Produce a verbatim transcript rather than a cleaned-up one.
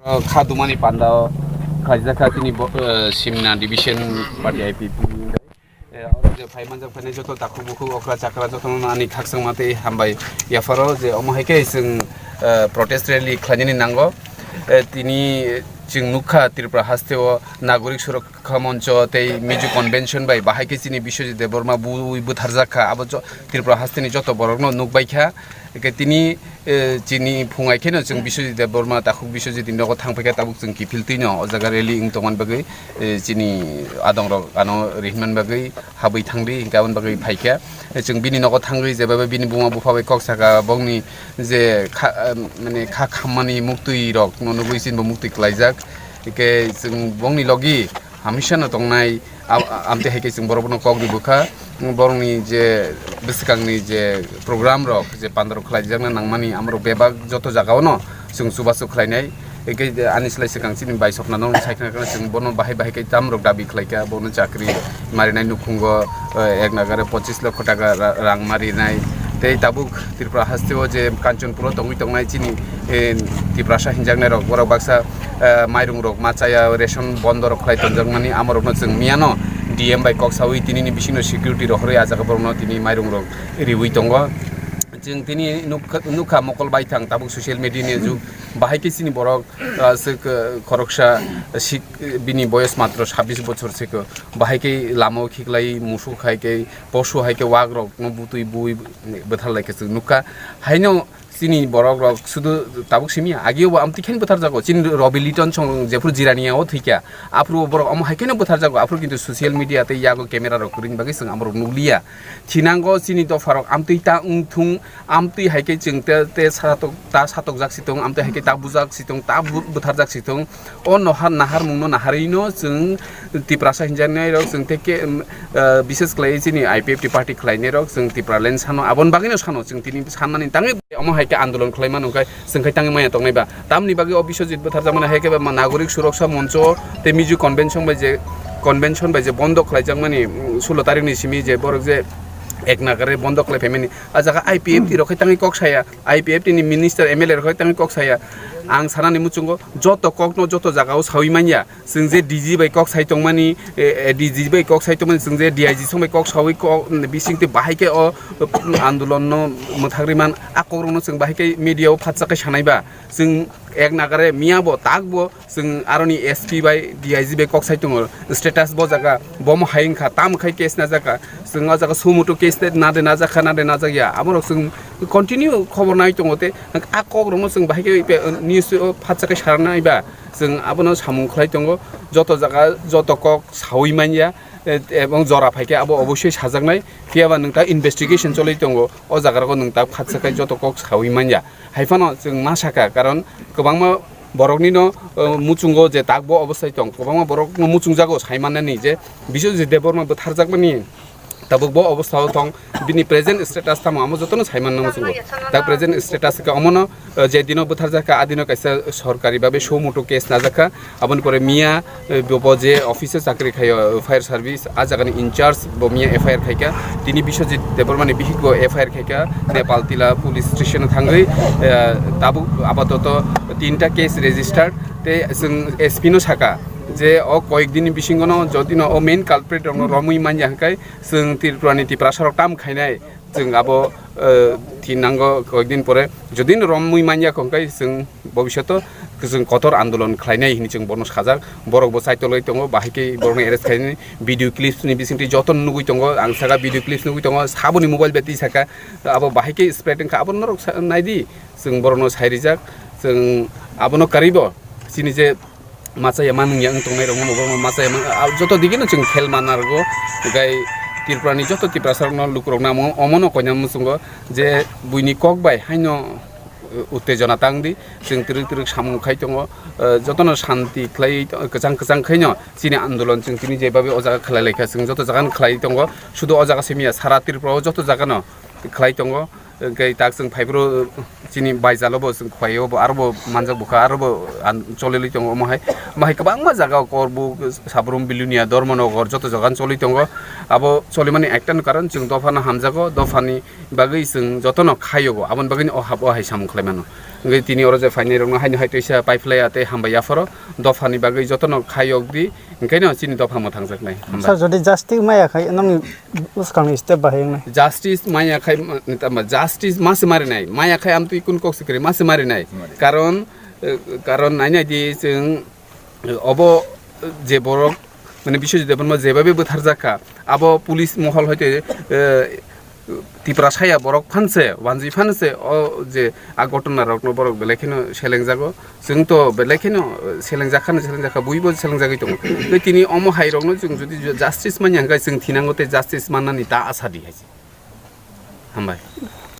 O kha dumani panda o khlaijak kha tini bo, eh, Simna Division Party I P F T ni. Eh, oro je phai manjak phainai joto takhuk bukhuk okra chakra jotono ani khakchangma tei hambai yapharo je omo hai khe chwng, eh, protest rally khlainani nango. Eh, tini chwng nukha Tripura haste o Nagorik Surakha Moncho tei Mizo Convention bai bahai khe chini Biswajit Debbarma bui butharjak kha. Abo jo-, Tripura haste ni joto borok no nukbai kha. Eke tini, eh, chini phungai kheno chwng Biswajit Debbarma, takhuk Biswajit ni nogo thang paikha, tabuk chwng kiphil twino o jaga rally wng tongmani bagwi, eh, chini adongrok ano rihman bagwi habwi thangdi, hinkhe aboni bagwi phaikha. Eh, chwng bini nogo thangwi jeba bini buma bupha bai kok saka, bongni je kha, eh, mane kha khammani muktwi rok no nugwi chini bo muktwi klaijak. Hinkhe chwng bongni logi hamisa no tongnai, a-, a-, amtwi hai khe chwng borok bono kok ri bwkha, borokni je bwskangni je program rok je pandorok khlaijakna nangmani amorok bebak joto jagao no chwng chubachu khlainai. Hinkhe ani slai swkang chini bai sokna no sai khna chwng bono bahai bahai khe tamrok dabi khlaikha, bono chakri marinai nukhungo, eh, ek nagare pochis lokho taka ra-, rang marinai. Tei tabuk Tripura haste o je Kanchanpur o tongwi tongnai chini, eh, Tiprasa hinjaknai rok, borok baksa, eh, mairung rok ma chaya, ration bondo rok khlai tonjakmani, amorokno chwng miyano D M bai kok sawi tinini bisingno security rohorwi ah jaga borokno tini mairung rok riwi tongo. Chwng tini nukha, nukha mokol baithang tabuk social media ni jug, bahai khe chini borok, ah, swk, eh, khoroksa sik, bini boyos matro sabbish bochor se khe, bahai khe lama o khiklai musuk hai khe posu hai khe wak rok no butwi bui bwthar lai khe chwng nukha. Haino chini borok rok sudu tabuk simi agio bo amtwi khe bwthar jago. Chini Robi Liton song jephru Jirania o thwikha, aphuru borok omo hai khe bwthar jago. Aphuru kintu social media tei yago camera rok kwrwini bagwi chwng amorok nukliya. Thinango chini dopha rok amtwi ta wng thung, amtwi hai khe chwng te, te satok, ta satokjak si tong, amtwi hai khe ta bujak si tong, ta bu-, bwtharjak si tong. O nohar naharmungno naharwino chwng Tiprasa hinjaknai rok chwng tei ke, em, eh, bises khlai chini I P F T party khlainai rok chwng Tipraland sano, aboni bagwino sano chwng tini sanmani tangwi omo hai khe andolon khlai mano khe chwng khai tangwi maya tongnai ba. Tamni bagwi o Biswajit bwtharjakmani hai khe ba Nagorik Suraksa Moncho tei Mizo Convention bai je, convention bai je bondo khlaijakmani, mm, sulo tarikni simi je borok je ek nagare bondo khlai phaimani, a jaga I P F T rok khai tangwi kok saya, I P F T ni minister M L A rok khai tangwi kok saya. Ang sanani muchungo joto kokno joto jagao sawi manya. Chwng je D G bai kok sai tongmani, eh, eh, D G bai kok sai tongmani, chwng je D I G song bai kok sawi kok, mm, bising twi bahai khe o, mm, andolon no mwthagri man, a kok rok no chwng bahai khe media o phatsa khe sanai ba. Chwng ek nagare miya bo tak bo chwng aroni S P bai D I G bai kok sai tongo, status bo jaga bo mo hai wngkha, tam khai case na jaga, chwng o jaga sumutu case te na de na jakha, na de na jakya, abo rok chwng continue khobor nai tongo te, a kok rok no chwng bahai khe news o phatsa khe sanai ba. Chwng abono samung khlai tongo, joto jaga, joto kok sawi manya, e-, ebong jora phaikhe abo obossoi sajaknai, phiyaba nwng ta investigation choli tongo, o jagarokno nwng ta phatsakhai joto kok sawi manya. Haiphano chwng ma sakha, karon kwbangma boroknino, o, muchungo je takbo obostai tong, kwbangma borokno muchungjago saimannani je Biswajit Debbarma bwtharjakmani tabuk bo obostha o tong, bini present status tamo amo jotono saimanna muchungo. Tak present status khe omono, eh, je dino bwtharjak kha, a dino kaisa sorkari babe suo moto case najak kha. Aboni pore miya, eh, bo, bo je office o chakri khaio, eh, fire service, a jagani in charge bo miya F I R khaikha. Tini Biswajit Debbarmani bihik bo F I R khaikha, Nepal Tila police station o thangwi, eh, tabuk apatoto tinta case registered. Tei chwng S P no sakha je o koyek dini bisingono jodino o main culprit rokno romwi manya hwnkhe, chwng Tripurani Tiprasarok tam khainai, chwng abo, eh, thinango koyekdin pore. Jodi no romwi manya kho, hwnkhe chwng bobisyoto chwng kotor andolon khlainai hinwi chwng bono sajak. Borok bo chaitolwi tongo, bahai khe borokno arrest khainani video clips ni bisingtwi jotono nugwi tongo. Ang saka video clips nugwi tongo, saboni mobile batwi saka, abo bahai khe spread wngkha, abo norok sa-, naidi, chwng borokno sai rijak, chwng abono kwrwibo chini je machaya manung ya wng tongnai rokno bo machaya man, a, joto digeno chwng khel manna rwgo. Tei Tripurani joto Tiprasa rokno, lukurokno amo, omono koina muchungo je buini kok bai haino, uh, uttejona tang di, chwng twrwk twrwk samung khai tongo, uh, jotono shanti khlai, kwchang kwchang khaino chini andolon chwng tini jebabe o jaga khlai laikha, chwng joto jagano khlai tongo, sudu o jaga simi ya, sara Tripura o joto jagano khlai tongo. Hwnkhe tak chwng phaiphuru chini baijalo bo chwng khuaio bo aro bo manjak bukha aro bo an-, cholilwi tongo omo hai. Omo hai kwbangma jaga o Korbuk, Sabrum, Bilonia, Dharmanagar joto jaga no choli tongo. Abo cholimani ekta no karon chwng dophano hamjago, dophani bagwi chwng jotono khaio bo, aboni bagwino o hap o hai samung khlai mano. Hingke tini oro je phainai rokno haino hai teisa paiphlaiya tei hambai yapharo dophani bagwi jotono khayok di, hingke no chini dopha mwthangjaknai. Hambai. Sir, jodi justice maya khai nang bwskangni step bahai wngnai. Justice maya khai ma-, tamo justice ma se marinai, maya khai amtwi kun kok se kwrwi ma se marinai. Mari. Karon, eh, karon nainai di chwng, eh, obo, eh, je borok, mane Biswajit Debbarma jebabe bwtharjak kha, abo police mohol hoite, eh, Tiprasaya borok phanse, wanjwi phanse, o je a ghotona rokno borok belai kheno selengjago. Chwng to belai kheno, eh, selengjak khano selengjak kha, buibo selengjagwi tongo. Tei tini omo hai rokno chwng jodi ju-, justice manya hwnkhe chwng thinango tei justice mannani ta asa di hai se. Hambai.